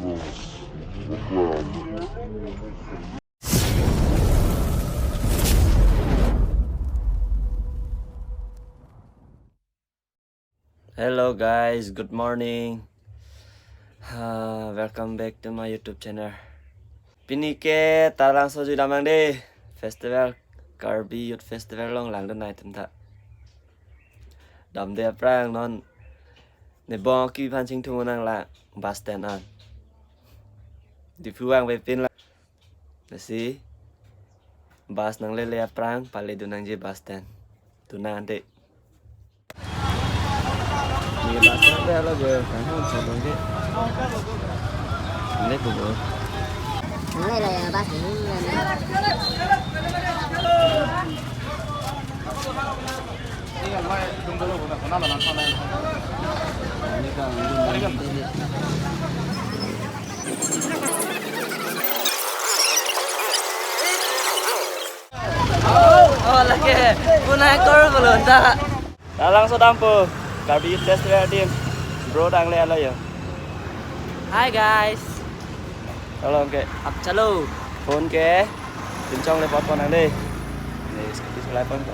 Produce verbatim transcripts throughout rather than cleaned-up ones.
Hello guys, good morning. Ah, welcome back to my YouTube channel. Pini ke Taralangso jui damnang dei. Festival, Karbi Youth Festival along langdun nai atum ta. Damde aphrang non Nebong Oki aphan chingthum nanglang bus stand an. Diphu vangvepin lang. Lasi bus nanglele aphrang paledun nangji bus stand. Tuna ante. Ni bus stand lo je, kan hon sa dong je. Ini tu bro. Nanglele ya bus ni. Oh, lake punai kor belum ta. Taralangso dampo, Karbi Youth Festival team. Bro, tanglo alo ya. Hi guys. Halo, oke. Ap chalo. Phone ke pinchong le pot pon nang dei. Ni scooty sulai pon ko.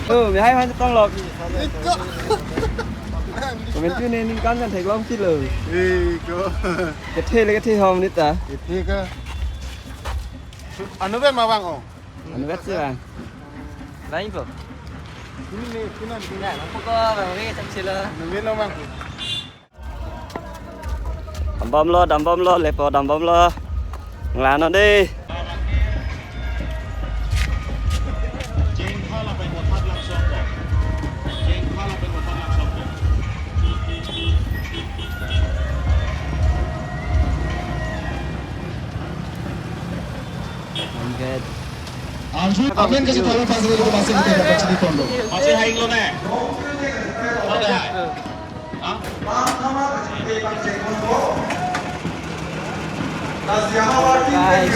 Oh, mi hai han tong lok. Iko. Komentu ne ningkan kan theklong si lo. Iko. Kethe le kethe hom nita. Kethe ka. Anu pen ma vang o. Anu vet si vang. Lain po. Ini ne, ini ne. Ya, lampu ko bang, oke, tak sila. Anu pen lo vang. Dambomlo, dambomlo, lepo dambomlo. Nglangnon dei. Angkat. Arjun, amen kasi tahu pasal itu masih kita dapat sini kondo. Masih haing lo ne. Ada. Hah? Guys.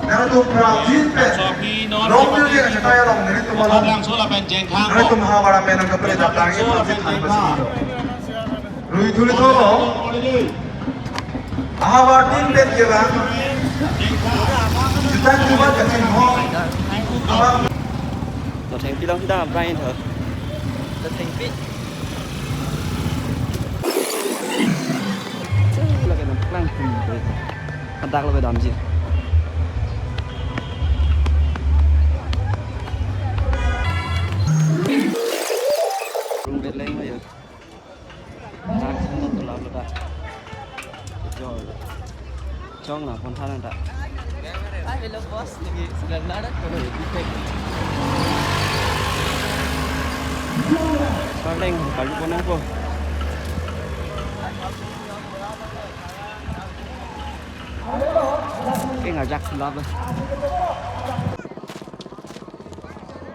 Nangtum prapjin pen, so apni non nangtum dia kachetong along nangtum along. Langso lapen Jengkhang. Nangtum ha bara pen nangkapre dapdang. Langso lapen Jengkhang. Lui thuli tholo. Ahavar tin pen kelang. Juta juta kachin ho. Abang. To thengpi long sida aphrang in tho. To thengpi. Lake nang plang pun. Hadak lo bedam ji. Rung bet leng lo ya. Dak sung lo tulap lo dak. Jo. Chong na pon than dak. Ay, hello, boss. Lagi sebelah mana? Paling kalau pun apa? Eh, ngajak sulap.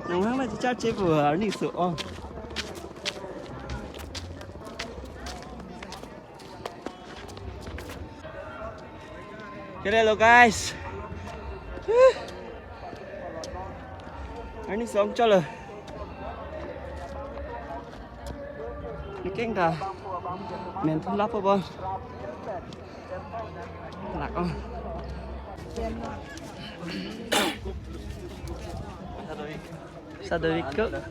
Nang hang na chichar chepu, arni so, oh. Hello, guys. Arni song chalo. Nikeng ta. Men thulap po. Lak, oh. Sadovik ko. Dah.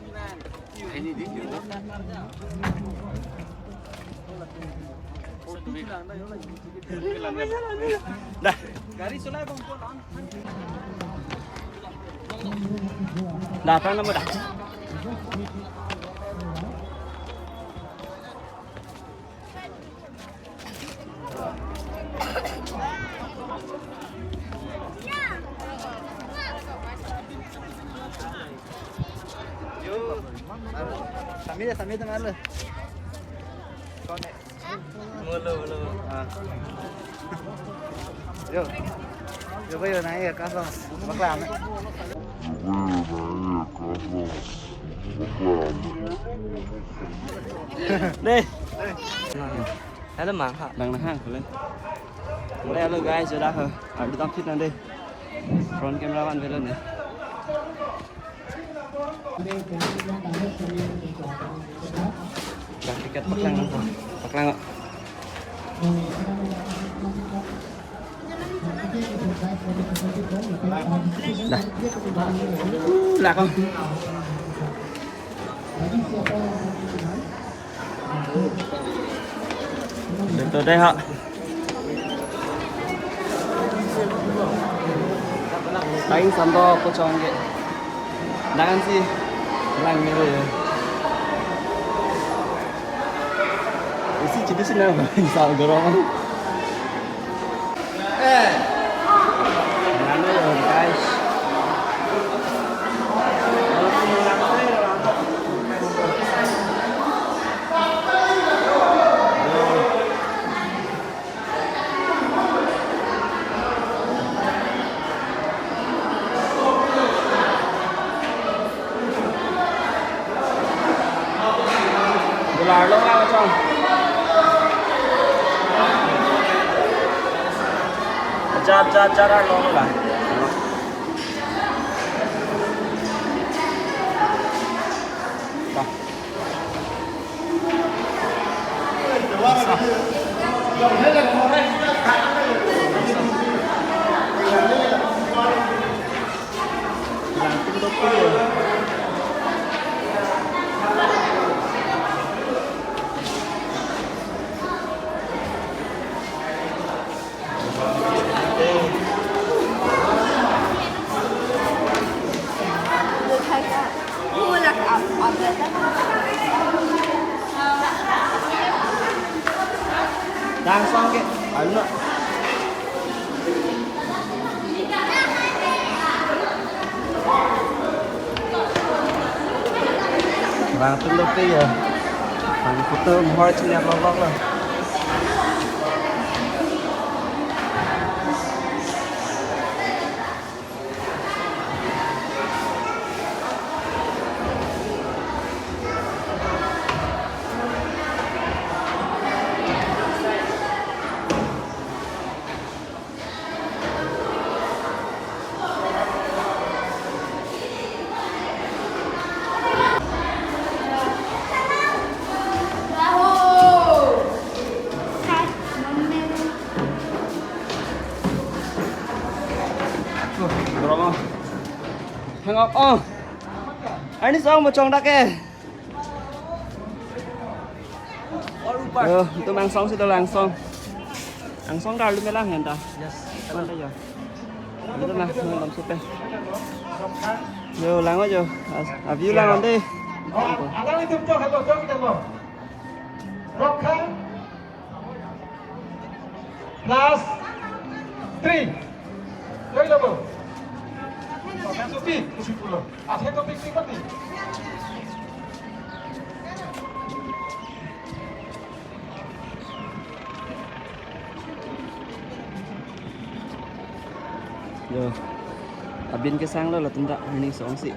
Dah, tang nama dah. Yo. Sambil, sambil teman lu. Connect. Mulu, mulu. Ah. Yo. Yo, yo, naik ke atas, Bang. Bakla, Bang. Deh. Hello, Mang, ha. Bang, nang hang, boleh. Boleh, hello, guys, sudah, ha. Ardi tang fit nanti. Front camera man, boleh nih. Dah, tiket paklang, paklang. Dah. Uh, lakang. Betul deh, ha. Paling sampai aku congge. Dangan si lang gitu ya. Isi jadi sih nang paling sal gorong. Eh. Mana ya, guys? Dolar lo nggak, Cong? Jar, jar, jar, lo lah. Dah. Dangsong ke, anu. Bang, tun dope ya. Bang, photo mohor chini upload lo. Hang up, oh. Arni song mo chong dak ke. Yo, itu langsong sih, itu langsong. Langsong kalau melang ya, entah. Yes. Mana ya? Itu nah, nonton supe. Yo, lang aja. As-, abi lang nanti. Alang itu cok, cok, cok, cok. Rokha. Plus three. Cok, cok. Sopi, sopi pulo. Athe topic si mati. Yo. Abin kesang lo latum ta, arni song si.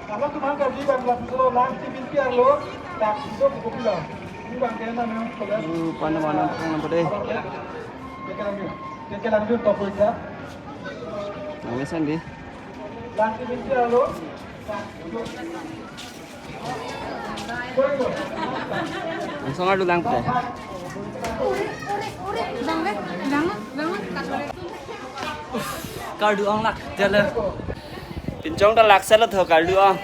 Kalau teman kami bang lapuso lang si bin piar lo, tak iso buku pila. Ini bang kena memang pedas. Uh, pana mana orang nampak deh. Abang ya. Dia kena ambil. Dia kena ambil topik ya. Nangis andi. Lang si bin piar lo. Langsung adu lang pre. Kardu ong lak jalo. Pinchong ta lak selo tho kardu ong.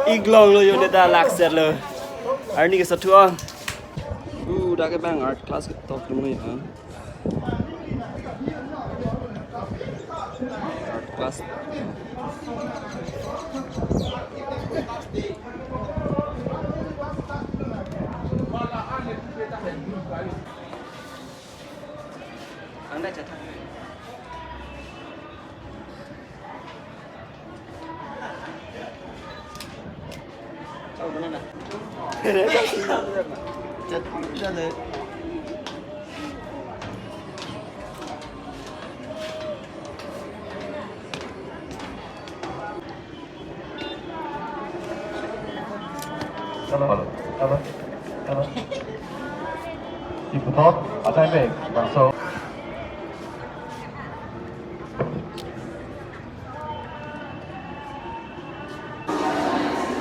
Iglong lo yone ta lak selo. Arni ke satu ong. Uh, dak ke bang art class ketok dulu ya. Art class. Anda catat. Hello, hello, hello, hello. Iputhot, atai bek, bangso.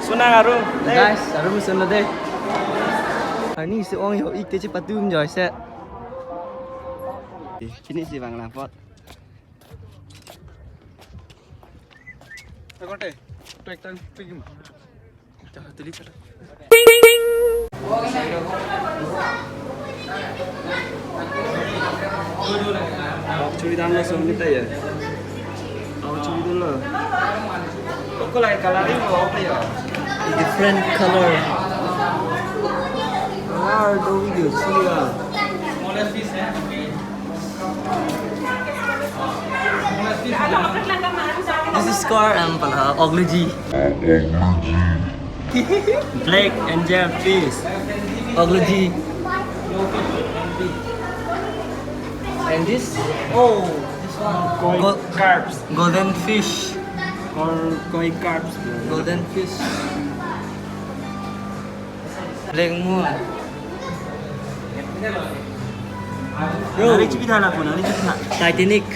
Sunang arum. Guys, arum sun lo deh. Arni si ong yo ik te chepatum joy se. Chini si bang lapot. Akote, tek tang pigim. Dah, tulis lah. Awak churi dan lo sumit ya. Awak churi dan lo. Kok lagi color ini mau apa ya? Different color. Ah, do video sih ya. This is car and pala ogleji. Black angel fish. Ogleji. And this, oh, this one. Koi Gol- carps. Golden fish. Or koi carps. Golden fish. Black moon. Yo. Nari chipi thala pun, nari chipi thala. Titanic.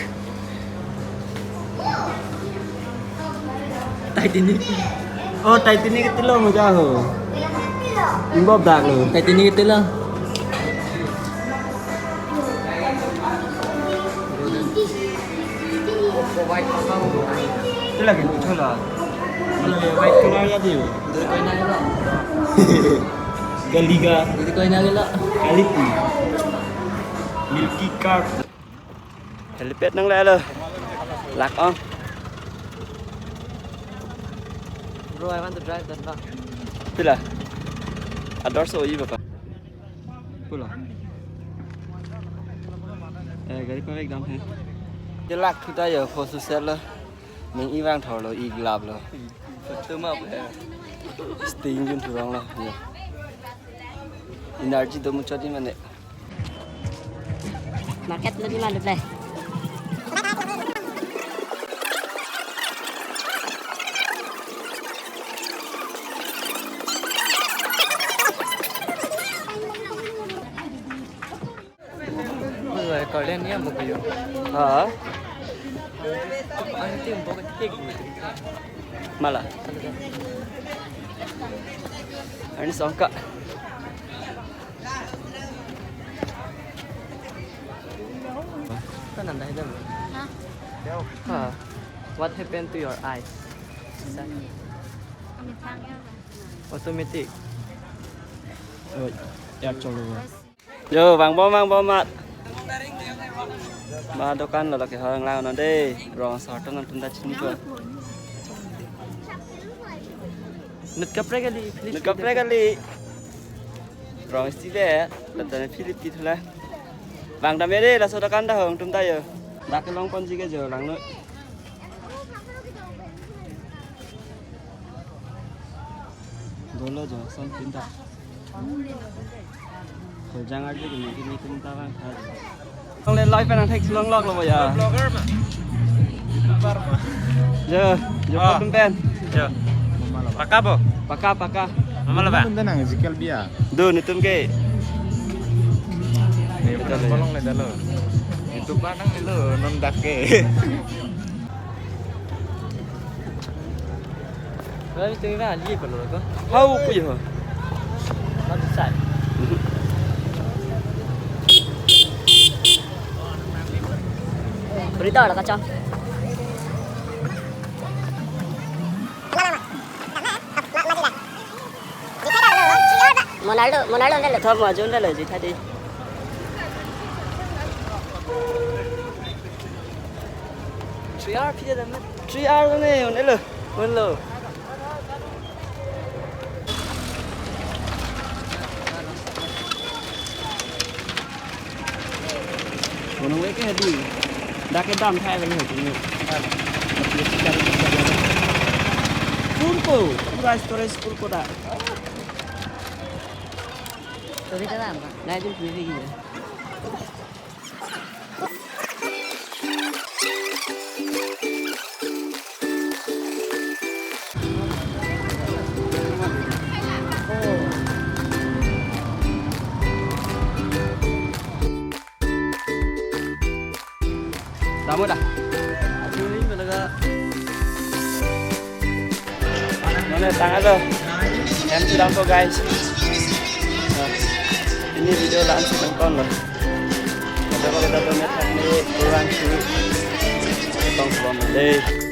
Titanic. Oh, Titanic itu lo, moja ho. Imbob dak lo. Titanic itu lo. Itu lagi muncul lah. Kalau yang white color ya dia. Galiga. Itu kau yang lagi lah. Kaliti. Milky carp. Helipad nang lalo. Lak ong. Bro, I want to drive that car. Pila. Ador so yi bapa. Pula. Eh, gari pa ekdam hai. Ye lak thu ta yo photo set lo. Ning ivang thor lo, iglap lo. Photo ma pe. Sting jun thurong lo. Yo. Energy do muchot di mane. Market lo di mana, Ple? Kalian ya mau kayo? Ha? Ang tim bukan tik. Mala. Ani songka. Kan anda itu. Hah? Ha. What happened to your eyes? Automatic. Oh, ya, chalo. Yo, bang bom, bang bom mat. Ma dokan lo lake horang lang non de. Rong sarton nang tunda chini ko. Nut kaprek kali, Philip. Nut kaprek kali. Rong isti be, tata ne Philip ti thula. Bang dam ya de, laso dokan dah hong tum ta yo. Dak kelong ponji ke jo lang noi. Dolo jo, son pinta. Kholjang arju kini, kini pinta bang. Long le live pen ang thek long lok lo ya. Vlogger ma. YouTuber ma. Jo, jo Ah. Photo pen. Jo. Paka bo? Paka, paka. Mama lo ba? Tum pen nang Ezekiel Bia. Do, netum ke. Ito lo ya. Kolong le dalo. Itu pa nang lo, non dak ke. Wala, ito yung ali ko lo ko. Hau ko yo. Not side. Berita ada kacang. Monarlo, Monarlo nelo. Thom ajon nelo ji thadi. Three R phi dam. Three R ne, nelo. Nelo. Kono we ke hadi. Dak ke dam thai lagi hadi ni. Full ko, pura storage full ko dak. Tadi ka dam ka? Nai jin puri lagi ya. Damo dah. Aduh, ini mana kak? Mana tangan lo? Em sudah kok, guys. Nah, ini video langsung nonton lo. Ada kalau kita tuh net ini kurang sih. Tong belum deh.